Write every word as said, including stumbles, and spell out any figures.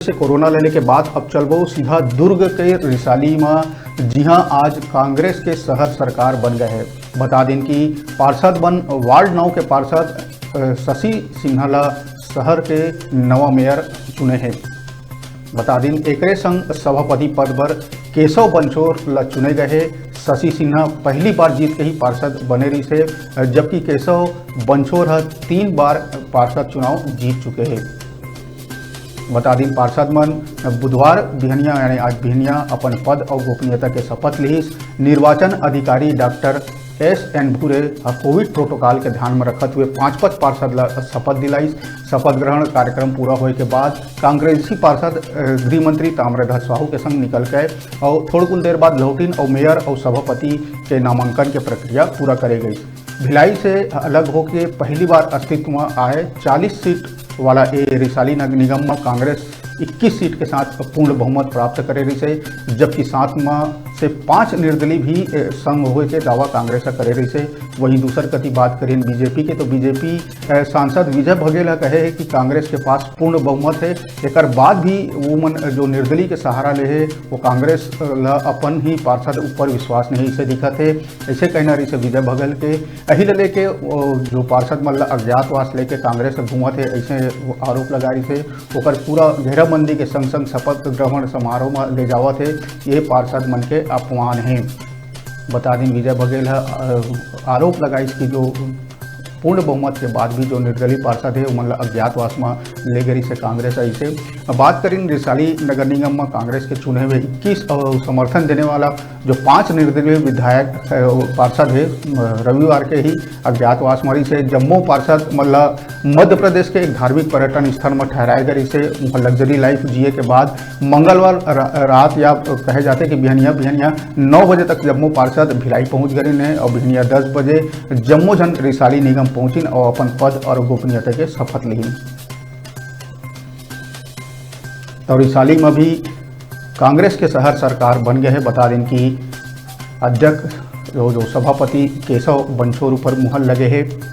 से कोरोना ले लेके बात अब चलबो सीधा दुर्ग के रिसाली म, जिहां आज कांग्रेस के शहर सरकार बन गए है। बता दिन कि पार्षद मन वार्ड नौ के पार्षद, अ, शशि सिन्हा ला शहर के नवा मेयर चुने हे। बता दिन एकरे संग सभापति पद बर केशव बंछोर ला चुने गए हे। शशि सिन्हा पहली बार जीत के ही पार्षद बने रहिस हे, जबकि केशव बंछोर ह तीन बार पार्षद चुनाव जीत चुके हे। बता दिन पार्षद मन बुधवार बिहनिया यानी आज बिहनिया अपन पद और गोपनीयता के शपथ लिहिस। निर्वाचन अधिकारी डॉक्टर एस एन भूरे ह कोविड प्रोटोकॉल के ध्यान में रखत हुए पांच पांच पार्षद ला शपथ दिलाइस। शपथ ग्रहण कार्यक्रम पूरा होए के बाद कांग्रेसी पार्षद, अ, गृह मंत्री ताम्रध्वज साहू के संग निकल के और थोड़कुन देर बाद लौटिन और मेयर और सभापति के नामांकन के प्रक्रिया पूरा करे गई। भिलाई से अलग होके पहली बार अस्तित्व में आए चालीस सीट वाला ए रिसाली नगर निगम में कांग्रेस इक्कीस सीट के साथ पूर्ण बहुमत प्राप्त करे रहिस हे, जबकि सात में से पांच निर्दलीय भी, ए, संग होए के दावा कांग्रेस ह करे रहिस हे। वहीं दूसर कति बात करें बीजेपी के, तो बीजेपी, ए, सांसद विजय बघेल ह कहे हे कि कांग्रेस के पास पूर्ण बहुमत हे, एकर बाद भी वो मन जो निर्दलीय के सहारा ले हे, वो कांग्रेस, अ, ला अपन ही पार्षद ऊपर विश्वास नहीं से दिखत हे, ऐसे कहना रहिस हे विजय बघेल के। यही ले लेके वो जो पार्षद मन ला अज्ञातवास लेके कांग्रेस ह घूमत हे, ऐसे वो आरोप लगा रहिस हे। ओकर पूरा घेराबंदी के संग संग शपथ ग्रहण समारोह में ले जावत हे, ये पार्षद मन के अपमान हे। बता दिन विजय बघेल ह, अ, आरोप लगाइस कि जो पूर्ण बहुमत के बाद भी जो निर्दलीय पार्षद हे, उमन ला अज्ञातवास में ले गए रहिस हे कांग्रेस। ऐसे बात करिन रिसाली नगर निगम में कांग्रेस के चुने हुए इक्कीस और समर्थन देने वाला जो पांच निर्दलीय विधायक, अ, पार्षद हे, अ, रविवार के ही अज्ञातवास में रहिस हे। जम्मो पार्षद मन ला मध्य प्रदेश के एक धार्मिक पर्यटन स्थल में ठहराए गए रहिस हे। वहाँ लग्जरी लाइफ जिए के बाद मंगलवार रा-, रात या कहे जाथे कि बिहनिया, बिहनिया नौ बजे तक जम्मो पार्षद भिलाई पहुंच गए रहिन हे और बिहनिया दस बजे जम्मो झन रिसाली निगम पहुंचिन और अपन पद और गोपनीयता के शपथ लिहिन। तो रिसाली में भी कांग्रेस के शहर सरकार बन गए हे। बता दिन कि अध्यक्ष जो, जो सभापति केशव बंछोर ऊपर मुहर लगे हे।